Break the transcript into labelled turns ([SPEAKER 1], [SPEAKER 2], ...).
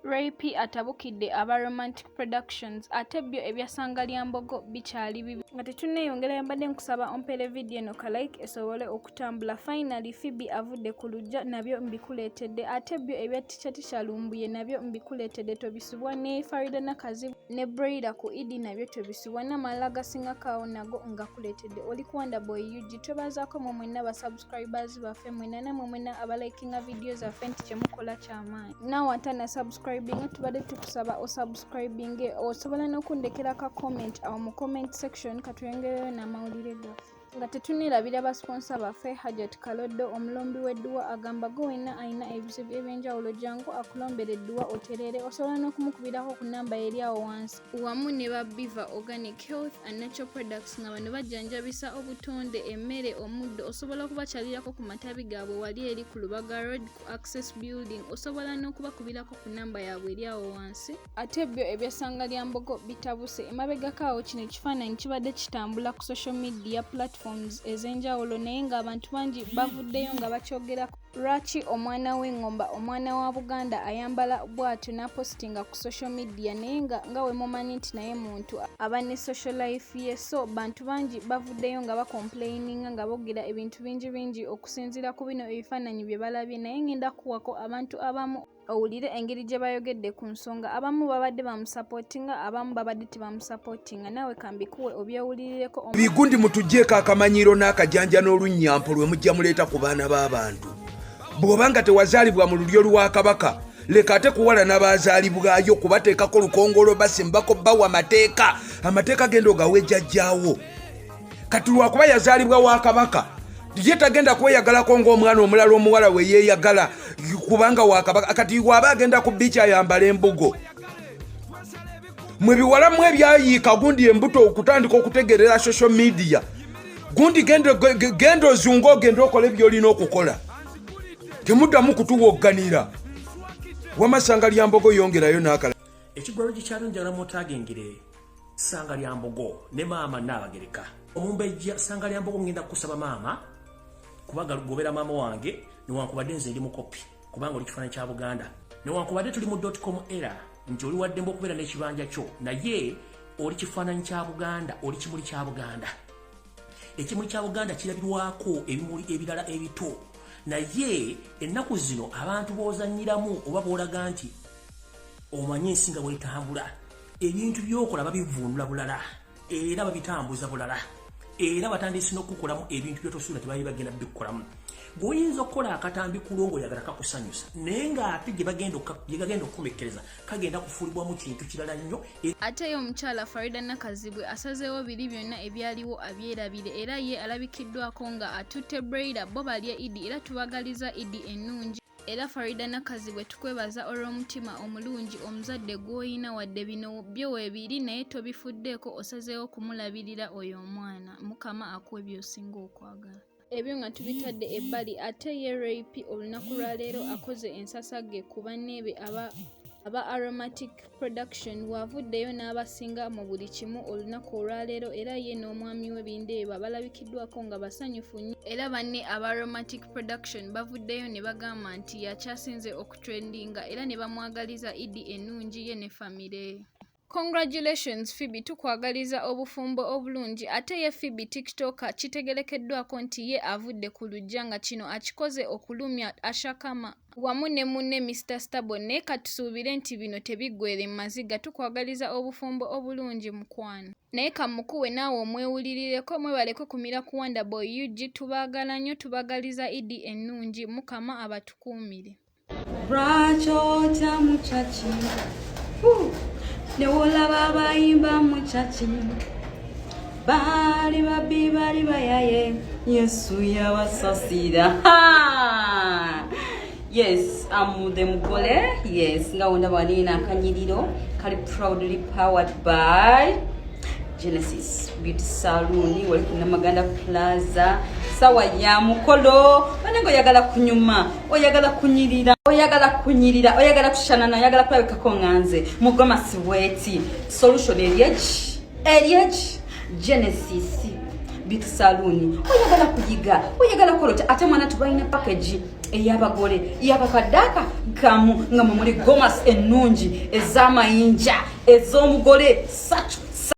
[SPEAKER 1] Ray P atabukidde aba Romantic Productions ate byo ebya Ssangalyambogo bikyali bibi. Nga tetunneeyongerayo mbadde nkusaba ompeere vidiyo eno ka like esobole okutambula. Finally Phoebe avudde ku luggya nabyo mbikuleetedde ate byo ebya Teacher Teacher Lumbuye nabyo mbikuleetedde tobisubwa ne Farida Nakazibwe ne Breila ku Idi nabyo tobisubwa n'amalala agasingako awo nago ngakuleetedde. Oli ku Wonder Boy UG twebazaako mwe mwenna ba subscribers baffe mwenna namwe mwenna abalikinga vidiyo zaffe nti kyemukola kyamaanyi. Naawe atana subscribing tubadde tukusaba osubscribinge osobola n'okundekera ka comment awo mu comment section katweyongereyo n'amawulire gaffe. Nga tetuneerabira ba sponsor baffe Hajat Kaloddo omulombi w'edduwa agamba gwe wenna alina ebizibu eby'enjawulo jangu akulombere edduwa otereere osobola n'okumukubirako ku nnamba eri awo wansi wamu ne ba Biva Organic Health and Natural Products nga bano bajjanjabisa obutonde emmere omuddo osobola okubakyalirako ku matabi gaabwe wali eri ku Lubaga Road ku Access Building osobola n'okubakubirako ku nnamba yaabwe eri awo wansi. Ate byo ebya Ssangalyambogo bitabuse. Emabegako awo kino ekifaananyi kibadde kitambula ku social media platforms ez'enjawulo naye ng'abantu bangi bavuddeyo nga bakyogerako. Lwaki omwana w'engomba omwana wa Buganda ayambala bw'atyo n'apositinga ku social media naye nga nga we mumanyi nti naye muntu aba ne social life ye so bantu bangi bavuddeyo nga bakomplaininga nga boogera ebintu bingi bingi okusinziira ku bino ebifaananyi bye balabye naye ngenda kuwako abantu abamu owulire engeri gye bayogedde ku nsonga. Abamu babadde bamusapootinga, abamu babadde tebamusapootinga. Naawe kambikuwe obyewulirireko.
[SPEAKER 2] Bigundi mutuggyeko akamanyiiro n'akajanja n'olunnyampo lwe mujja muleeta ku baana b'abantu. Bw'oba nga tewazaalibwa mu lulyo lwa Kabaka, leka ate kuwala n'abaazaalibwayo kubateekako lukongolo basimbako bawa mateeka. Amateeka genda ogawe jjajjaawo. Kati lwakuba yazaalibwa wa Kabaka, ye tagenda kweyagalako ng'omwana omulala omuwala we yeeyagala kubanga wa Kabaka. Kati waba agenda ku biiki ayambala embugo. Mwe biwala mwe ebyayiika gundi embuto okutandika okutegerera social media gundi genda ozunga ogenda okole byolina okukola temuddamu kutuwogganira wamasanga lya mbogo yongerayo n'akala
[SPEAKER 3] ekigwalo gikyalo njagala mutagengere Ssangalyambogo ne maama Nnaabagereka. Omumbejja Ssangalyambogo ngenda kukusaba maama kuba gobera maama wange newankubadde nze ndi mukopi kubanga oli kifaananyi kya Buganda. Newankubadde tuli mu dotcom era nti oli waddembe okubeera n'ekibanja kyo naye oli kifaananyi kya Buganda, oli kimuli kya Buganda. Ekimuli kya Buganda kirabirwako ebimuli ebirala ebito naye ennaku zino abantu b'ozannyiramu oba b'olaga nti omanyi ensi nga bwetambula ebintu byokola babivvuunula bulala era babitambuza bulala era batandise n'okukolamu ebintu byotosuula tebali bagenda bikukolamu. Gwoyinza okukola akatambi ku lwo ng'oyagala kakusanyusa naye ng'ate gye bagenda okukomekkereza kagenda kufuulibwamu kintu kirala nnyo.
[SPEAKER 1] Ate ye omukyala Farida Nakazibwe asazeewo biri byonna ebyaliwo abyerabire era ye alabikiddwako nga atutte Breila bo balye Idi era tubagaliza Idi ennungi. Era Farida Nakazibwe tukwebaza olw'omutima omulungi omuzadde gw'olina wadde bino byo weebiri naye tobifuddeeko osazeewo kumulabirira oyo omwana. Mukama akuwe by'osinga okwagala. Ebyo nga tubitadde ebbali ate ye Ray P olunaku lwa leero akoze ensasagge ku banneebe aba aba Aromatic Production w'avuddeyo n'abasinga mu buli kimu olunaku olwaleero era ye n'omwami we Bindeeba balabikiddwako nga basanyufu nnyo era banne aba Aromatic Production bavuddeyo ne bagamba nti y'akyasinze okutrendinga era ne bamwagaliza Iddi ennungi ye ne famire ye. Congratulations Phoebe tukwagaliza obufumbo obulungi. Ate ye Phoebe TikToker kitegerekeddwako nti ye avudde ku luggya nga kino akikoze okulumya Ashakama wamu ne munne Mister Stubborn naye katusuubire nti bino tebiggweere mu maziga. Tukwagaliza obufumbo obulungi mukwano. Naye kamukuwe naawe omwewulirireko mwebaleko kumira ku Wonderboy UG tubaagala nnyo tubagaliza Idi ennungi Mukama abatukuumire.
[SPEAKER 4] Lwaki otya mu kyaki newolaba abayimba mu kyaki baali babbi baali bayaye Yesu yabasasira. Yes, I'm the mugole. Yes, nga wondaba wanina akanyiriro kali proudly powered by Genesis Beauty Saloon wali ku Namaganda Plaza. Sawa ya mukolo banange, oyagala kunyuma, oyagala kunyirira, oyagala kunyirira, oyagala kushanana, oyagala kulabikako nga nze mugoma siweti. Solution eri eki eri eki Genesis Beauty Saloon. Oyagala kuyiga, oyagala kolota, ate mwana tubalina package. Ey'abagole y'abakadde aka kamu, nga mwe muli gomas ennungi ez'amayinja ez'omugole, such